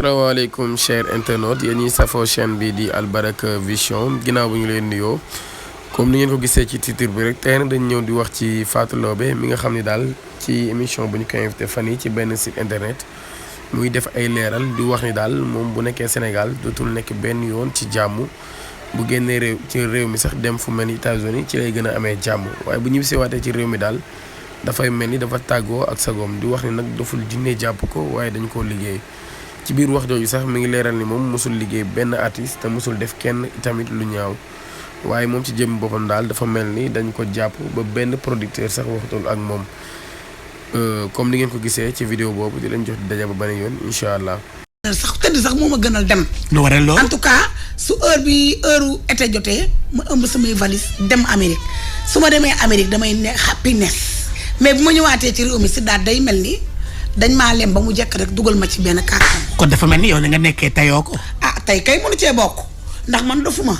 asalaamaaleykum cher internaute yéen ñi safoo chaîne bi di Albaraka Vision ginnaaw bu ñu leen nuyoo comme ni ngeen ko gisee ci titre bi rek tey nag dañ ñëw di wax ci Fatou Laobé mi nga xam ni daal ci émission bu ñu ko invité fan yi ci benn site internet muy def ay leeral di wax ni daal moom bu nekkee Sénégal dootul nekk benn yoon ci jàmm bu génnee réew ci réew mi sax dem fu mel ni États-Unis ci lay gën a amee jàmm waaye bu ñibbisee waatee ci réew mi daal dafay mel ni dafa tàggoo ak sagoom di wax ni nag doful jinne jàpp ko waaye dañ koo liggéey ci biir wax jooju sax mi ngi leeral ni moom mosul liggéey benn artiste te mosul def kenn tamit lu ñaaw waaye moom ci jëm boppam daal dafa mel ni dañ ko jàpp ba benn producteur sax waxatul ak moom comme ni ngeen ko gisee ci vidéo boobu di leen jox di daja ba beneen yoon incha allah. sax tëdd sax moo ma gënal dem. lu waral lool en tout cas su heure été jotee ma ëmb samay valise dem Amérique su ma demee Amérique damay ne happiness mais bu ma ñëwaatee ci réew mi si daal day mel ni dañ maa lem ba mu jekk rek dugal ma ci benn kàttan. kon dafa mel ni yow li nga nekkee tayoo ko. ah tey kay mënu cee bokk ndax man dofuma